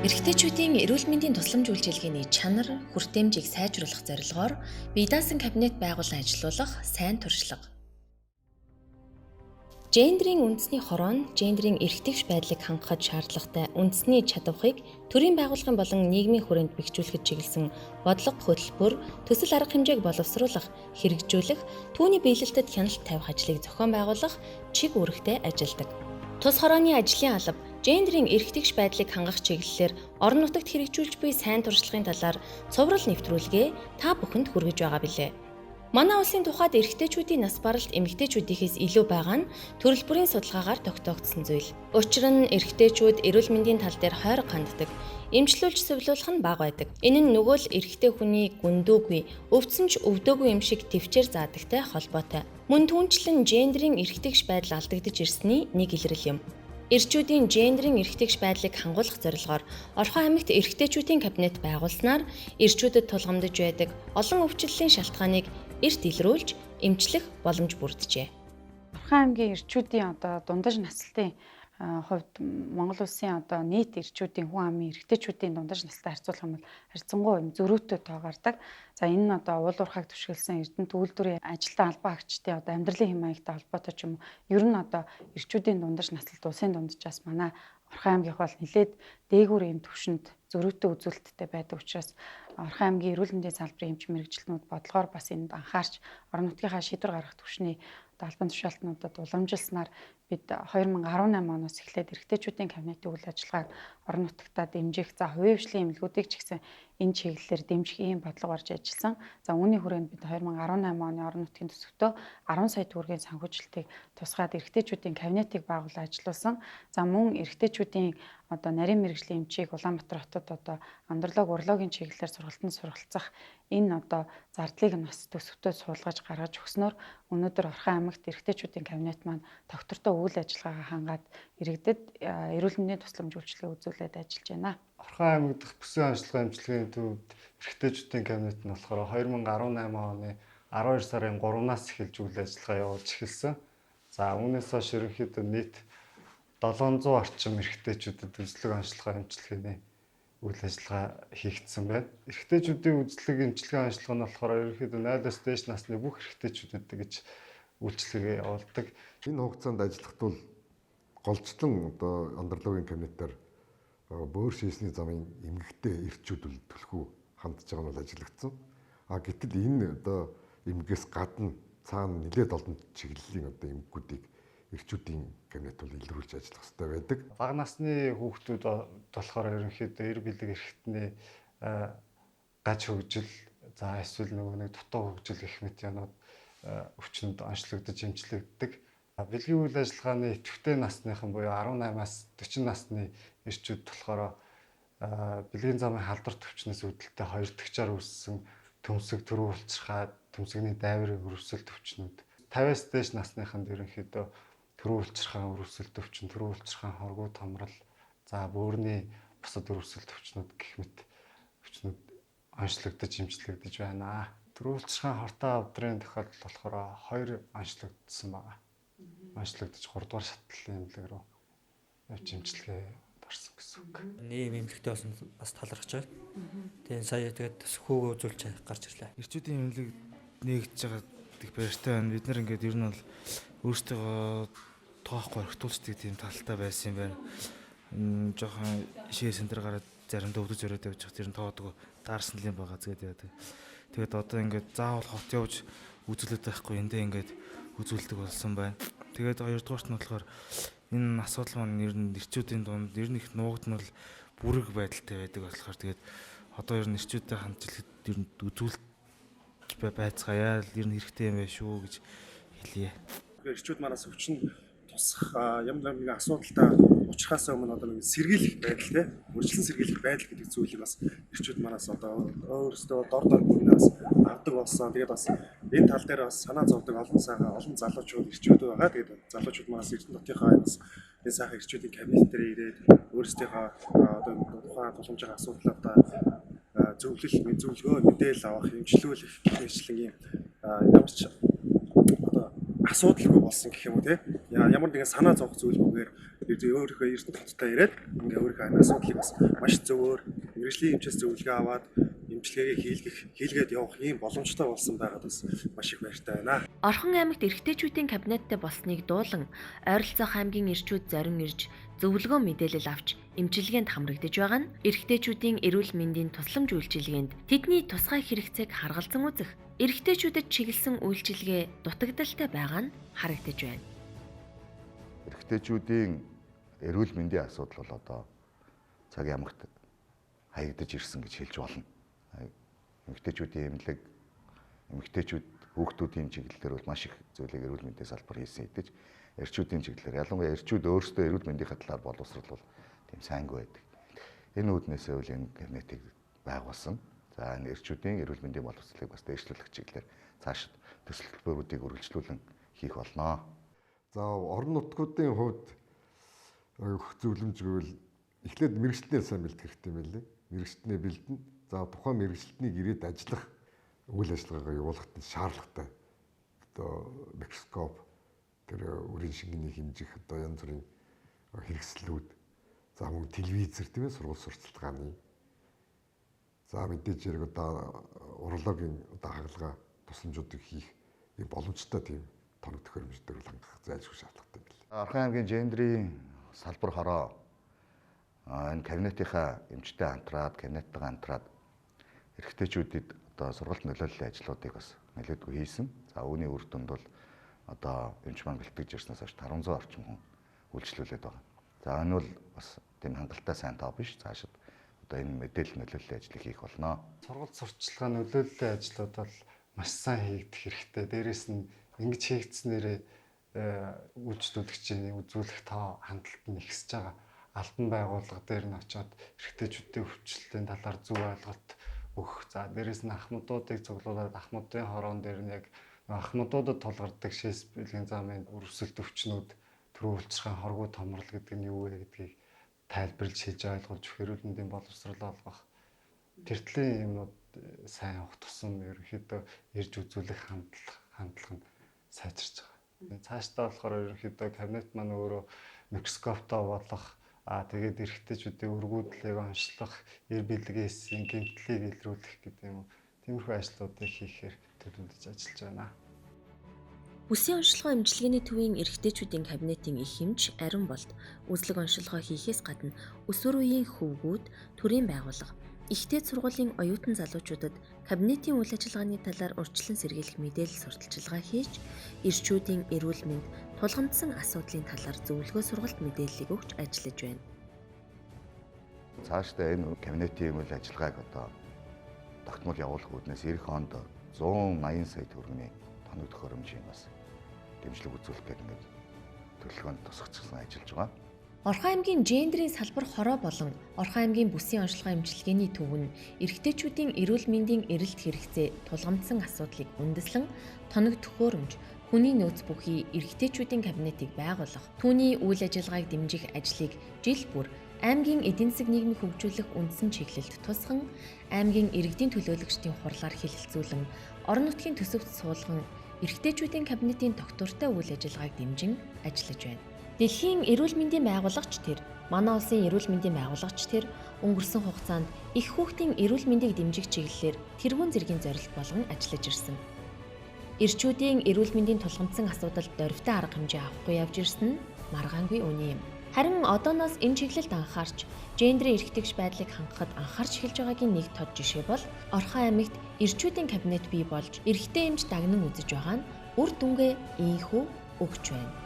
Эрэгтэйчүүдийн эрүүл мэндийн тусламж үйлчилгээний чанар, хүртээмжийг сайжруулах зорилгоор бие даасан кабинет байгуулан ажилуулах сайн туршлага. Гендрийн үндэсний хороо нь гендрийн эрхтгш байдлыг хангахад шаардлагатай үндэсний чадварыг төрийн байгууллагын болон нийгмийн хүрээнд бэхжүүлэхэд чиглэсэн бодлого хөтөлбөр, төсөл арга хэмжээг боловсруулах, хэрэгжүүлэх, түүний биелэлтэд хяналт тавих ажлыг зохион байгуулах чиг үүрэгтэй ажилладаг. Тус хорооны ажлын алба гендрийн эрхтгш байдлыг хангах чиглэлээр орон нутагт хэрэгжүүлж буй сайн туршлагын талаар цуврал нэвтрүүлгээ та бүхэнд хүргэж байгаа билээ. Манай улсын тухайд эрэгтэйчүүдийн нас баралт эмэгтэйчүүдийнхээс илүү байгаа нь төрөл бүрийн судалгаагаар тогтоогдсон зүйл. Учир нь эрэгтэйчүүд эрүүл мэндийн тал дээр хойрог ханддаг, эмчлүүлж сувилуулах нь бага байдаг. Энэ нь нөгөө л эрэгтэй хүний гүндүүгүй, өвдсөн ч өвдөөгүй юм шиг тэвчээр заадагтай холбоотой. Мөн түүнчлэн гендрийн эрхтгш байдал алдагдаж ирсний нэг илрэл юм. Эрчүүдийн гендрийн эрхтгш байдлыг хангуулах зорилгоор Орхон аймагт эрэгтэйчүүдийн кабинет байгуулснаар эрчүүдэд тулгамдж байдаг олон өвчлөлийн шалтгааныг эрт илрүүлж эмчлэх боломж бүрджээ. Орхон аймгийн эрчүүдийн одоо дундаж наслтын хувьд Монгол улсын одоо нийт эрчүүдийн хүн амын эрэгтэйчүүдийн дундаж наслтай харьцуулах юм бол харьцангуй юм зөрүүтэй тоо гардаг. За энэ нь одоо уул уурхайг түшгэлсэн Эрдэнэт үйлдвэрийн ажилтан албан хаагчдын одоо амьдралын хэм маягтай холбоотой ч юм уу. Ер нь одоо эрчүүдийн дундаж наслалт улсын дунджаас манай Орхон аймгийнх бол нэлээд дээгүүр юм төвшөнд зөрүүтэй үзүүлэлттэй байдаг учраас Орхон аймгийн эрүүл мэндийн салбарын эмч мэргэжилтнүүд бодлогоор бас энд анхаарч орон нутгийнхаа шийдвэр гаргах түвшний одоо албан тушаалтнуудад уламжилснаар бид 2018 оноос эхлээд эрэгтэйчүүдийн кабинетын үйл ажиллагааг орон нутагтаа дэмжих, за хувийн хвшлийн эмнэлгүүдийг ч гэсэн энэ чиглэлээр дэмжих ийм бодлого гарч ажилласан. За үүний хүрээнд бид 2018 оны орон нутгийн төсөвтөө 10 сая төгрөгийн санхүүжилтийг тусгаад эрэгтэйчүүдийн кабинетыг байгуулан ажиллуулсан. За мөн эрэгтэйчүүдийн одоо нарийн мэргэжлийн эмчийг Улаанбаатар хотод одоо андролог, урологийн чиглэлээр сургалтанд суралцах энэ одоо зардлыг нь бас төсөвтөө суулгаж гаргаж өгснөөр өнөөдөр Орхон аймагт эрэгтэйчүүдийн кабинет маань тогтвортой үйл ажиллагаагаа хангаад иргэдэд эрүүл мэндийн тусламж үйлчилгээ үзүүлээд ажиллаж байна. Орхон аймаг дахь бүсийн онцлогын эмчилгээний төвд эрэгтэйчүүдийн кабинет нь болохоор 2018 оны 12 сарын 3-наас эхэлж үйл ажиллагаа явуулж эхэлсэн. За үүнээс хойш ерөнхийдөө нийт 700 орчим эрэгтэйчүүдэд үзлэг онцлогоо эмчилгээний үйл ажиллагаа хийгдсэн байна. Эрэгтэйчүүдийн үзлэг эмчилгээ онцлого нь болохоор ерөнхийдөө 0-аас дээш насны бүх эрэгтэйчүүдэд гэж үйлчилгээ явуулдаг. Энэ хугацаанд ажиллахад бол голчлон одоо андрологийн кабинетээр бөөр шээсний замын эмгэгтэй эрчүүд бол түлхүү хандж байгаа нь бол ажиглагдсан. А гэтэл энэ одоо эмгэгээс гадна цаана нэлээд олон чиглэлийн одоо эмгэгүүдийг эрчүүдийн кабинет бол илрүүлж ажиллах хэрэгтэй байдаг. Бага насны хүүхдүүд болохоор ерөнхийдөө эр бэлэг эрхтний гаж хөгжил, за эсвэл нөгөө нэг дутуу хөгжил гэх мэт юмнууд өвчнөд онцлогдож эмчлэгддэг. Бэлгийн үйл ажиллагааны идэвхтэй насныхан буюу 18-аас 40 насны эрчүүд болохоор бэлгийн замын халдвар төвчнөөс үүдэлтэй хоёр төгчээр үүссэн төмсөг, төрөө улчирхаа, төмсгний дайврын өрөвсөл төвчнүүд. 50-аас дээш насныханд ерөнхийдөө төрөө улчирхаан өрөвсөл төвчин, төрөө улчирхаан хоргоо томрол, за бөөрийн бусад өрөвсөл төвчнүүд гэх мэт өвчнүүд онцлогдож эмчлэгдэж байна. Төрөө улчирхаан хортой авдрын тохиолдолд болохоор 2 онцлогдсон байгаа. Онцлогдож 3 дугаар шатлалын эмнэлэг рүү явж эмчилгээ орсон гэсэн үг. Нийгэм эмнэлэгтэй болсон бас талархаж байна. Тэгээ сая тэгээд бас хүүгөө үзүүлж гарч ирлээ. Эрчүүдийн эмнэлэг нээгдэж байгаа их баяртай байна. Бид нар ингээд ер нь бол өөрсдийгөө тоохгүй орхитуулцдаг тийм талтай байсан юм байна. Жохон шээ центр гараад заримдаа өвдөж өрөөд явж байгаа тэр нь тоодог даарсан л юм байгаа згээд яадаг. Тэгээд одоо ингээд заавал хот явж үзүүлээд байхгүй эндээ ингээд үзүүлдэг болсон байна. Тэгээд хоёрдугаарт нь болохоор энэ асуудал маань ер нь эрчүүдийн дунд ер нь их нуугдмал бүрэг байдалтай байдаг болохоор тэгээд одоо ер нь эрчүүдтэй хамт ер нь үзүүлж байцгаая л ер нь хэрэгтэй юм байна шүү гэж хэлье. Эрчүүд манаас өвчин тусах ямар нэгэн асуудалтай учрахаас өмнө одоо нэг сэргийлэх байдал те үржилэн сэргийлэх байдал гэдэг зүйлийг бас эрчүүд манаас одоо өөрсдөө дор дор бүрнээс авдаг болсон. Тэгээд бас энэ тал дээр бас санаа зовдөг олон сайхан олон залуучууд эрчүүд байгаа. Тэгээд залуучууд манаас Эрдэнэ хотынхаа бас энэ сайхан эрчүүдийн кабинет дээр ирээд өөрсдийнхөө одоо тухайн тулгамж байгаа асуудлуудаа зөвлөл, зөвлөгөө, мэдээлэл авах, эмчлүүлэх гэх мэтлэнгийн ямар ч одоо асуудалгүй болсон гэх юм уу те. Ямар нэгэн санаа зовох зүйлгүйгээр өөрийнхөө Эрдэнэ хоттой ирээд ингээ өөрийнхөө асуудлыг бас маш зөвөр мэргэжлийн эмчээс зөвлөгөө аваад эмчилгээгээ хийлгээд явах ийм боломжтой болсон байгаад бас маш их баяртай байна. Орхон аймагт эрэгтэйчүүдийн кабинеттэй болсныг дуулан ойролцоох аймгийн эрчүүд зорин ирж зөвлөгөө мэдээлэл авч эмчилгээнд хамрагдаж байгаа нь эрэгтэйчүүдийн эрүүл мэндийн тусламж үйлчилгээнд тэдний тусгай хэрэгцээг харгалзан үзэх эрэгтэйчүүдэд чиглэсэн үйлчилгээ дутагдaltaй байгаа нь харагдаж байна. Эрэгтэйчүүдийн эрүүл мэндийн асуудал бол одоо цаг ямагт хаягдаж ирсэн гэж хэлж болно. Эмэгтэйчүүдийн эмнэлэг, эмэгтэйчүүд хүүхдүүдийн чиглэлээр бол маш их зүйлийг эрүүл мэндийн салбар хийсэн хэдий ч эрчүүдийн чиглэлээр ялангуяа эрчүүд өөрсдөө эрүүл мэндийн талаар боловсрол бол тийм сайнгүй байдаг. Энэ үүднээсээ үл энэ кабинетыг байгуулсан. За энэ эрчүүдийн эрүүл мэндийн боловсролыг бас дээшлүүлэх чиглэлээр цаашид төсөл төлбөрүүдийг үргэлжлүүлэн хийх болно. За орон нутгуудын хувьд өгөх зөвлөмж гэвэл эхлээд мэргэжилтнээ сайн бэлтгэх хэрэгтэй юм байлээ. Мэргэжилтнээ бэлдэнэ. За тухайн мэргэжилтнийг ирээд ажиллах үйл ажиллагаагаа явуулахад шаардлагатай. Одоо микроскоп, тэр үрийн шингэний хэмжих одоо янз бүрийн хэрэгслүүд, за мөн телевизэр тийм ээ сургууль сурталчилгааны. За мэдээж хэрэг одоо урологийн одоо хагалгаа тусламжуудыг хийх ийм боломжтой тийм тоног төхөөрөмжүүдээр хангах зайлшгүй шаардлагатай юм билээ. Орхон аймгийн гендрийн салбар хороо энэ кабинетийнхаа эмчтэй хамтраад, кабинеттайгаа хамтраад эрэгтэйчүүдэд одоо сургалт нөлөөллийн ажлуудыг бас нэлээдгүй хийсэн. За үүний үр дүнд бол одоо эмч маань бэлтгэж ирснээс хойш 500 орчим хүн үйлчлүүлээд байгаа. За энэ бол бас тийм хангалттай сайн тоо биш. Цаашид одоо энэ мэдээлэл нөлөөллийн ажлыг хийх болно. Сургалт сурталчилгаа нөлөөллийн ажлууд бол маш сайн хийгдэх хэрэгтэй. Дээрээс нь ингэж хийгдснээрээ үйлчлүүлэгчийн үзүүлэх тоо хандлт нь ихсэж байгаа. Албан байгууллага дээр нь очиод эрэгтэйчүүдийн өвчлөлийн талаар зөв ойлголт өгөх. За дээрээс нь ахмадуудыг цуглуулад ахмадын хороон дээр нь яг ахмадуудад тулгардаг шээс бэлгийн замын өрсөлд өвчнүүд, төрөө үйлчилгээ хоргоо томрол гэдэг нь юу вэ гэдгийг тайлбарлаж хэлж ойлгуулж өгөх, эрүүл мэндийн боловсрол олгох. Тэр төрлийн юмнууд сайн явах тусам ерөнхийдөө ирж үзүүлэх хандлага нь сайжирч байгаа. Цаашдаа болохоор ерөнхийдөө кабинет маань өөрөө микроскоптой болох, тэгээд эрэгтэйчүүдийн өргүүдлийг онцлох, эр бэлгийн эсийн гэмтлийг илрүүлэх гэдэг юм уу. Тиймэрхүү ажлуудыг хийхээр төлөвлөж ажиллаж байна. Бүсийн онцлогоо эмчилгээний төвийн эрэгтэйчүүдийн кабинетын их эмч Ариун Болд үзлэг онцлогоо хийхээс гадна өсвөр үеийн хөвгүүд, төрийн байгууллага, ихтэй сургуулийн оюутан залуучуудад кабинетийн үйл ажиллагааны талаар урьдчилан сэргийлэх мэдээлэл сурталчилгаа хийж, эрчүүдийн эрүүл мэнд тулгамдсан асуудлын талаар зөвлөгөө сургалт мэдээллийг өгч ажиллаж байна. Цаашдаа энэ кабинетийн үйл ажиллагааг одоо тогтмол явуулах үүднээс эх онд 180 сая төгрөгийн тоног төхөөрөмжийн бас дэмжлэг үзүүлэх гэдэг ингээд төлөвлөгөөнд тусгацсан ажиллаж байгаа. Орхон аймгийн гендрийн салбар хороо болон Орхон аймгийн бүсийн онцлогоо эмчилгээний төв нь эрэгтэйчүүдийн эрүүл мэндийн эрэлт хэрэгцээ тулгамдсан асуудлыг үндэслэн тоног төхөөрөмж, хүний нөөц бүхий эрэгтэйчүүдийн кабинетыг байгуулах, түүний үйл ажиллагааг дэмжих ажлыг жил бүр аймгийн эдийн засаг нийгмийг хөгжүүлэх үндсэн чиглэлд тусган аймгийн иргэдийн төлөөлөгчдийн хурлаар хэлэлцүүлэн орон нутгийн төсөвт суулган эрэгтэйчүүдийн кабинетийн тогтвортой үйл ажиллагааг дэмжин ажиллаж байна. Дэлхийн эрүүл мэндийн байгуулагч тэр, манай улсын эрүүл мэндийн байгуулагч тэр өнгөрсөн хугацаанд их хүүхдийн эрүүл мэндийг дэмжих чиглэлээр тэргүүн зэргийн зорилт болгон ажиллаж ирсэн. Эрчүүдийн эрүүл мэндийн тулгамдсан асуудалд дорвитой арга хэмжээ авахгүй явж ирсэн нь маргаангүй үнэн юм. Харин одооноос энэ чиглэлд анхаарч, гендрийн эрхтгч байдлыг хангахад анхаарч эхэлж байгаагийн нэг тод жишээ бол Орхон аймагт эрчүүдийн кабинет бий болж эрэгтэй эмч дагнан үзэж байгаа нь үр дүнгээ ийхүү өгч байна.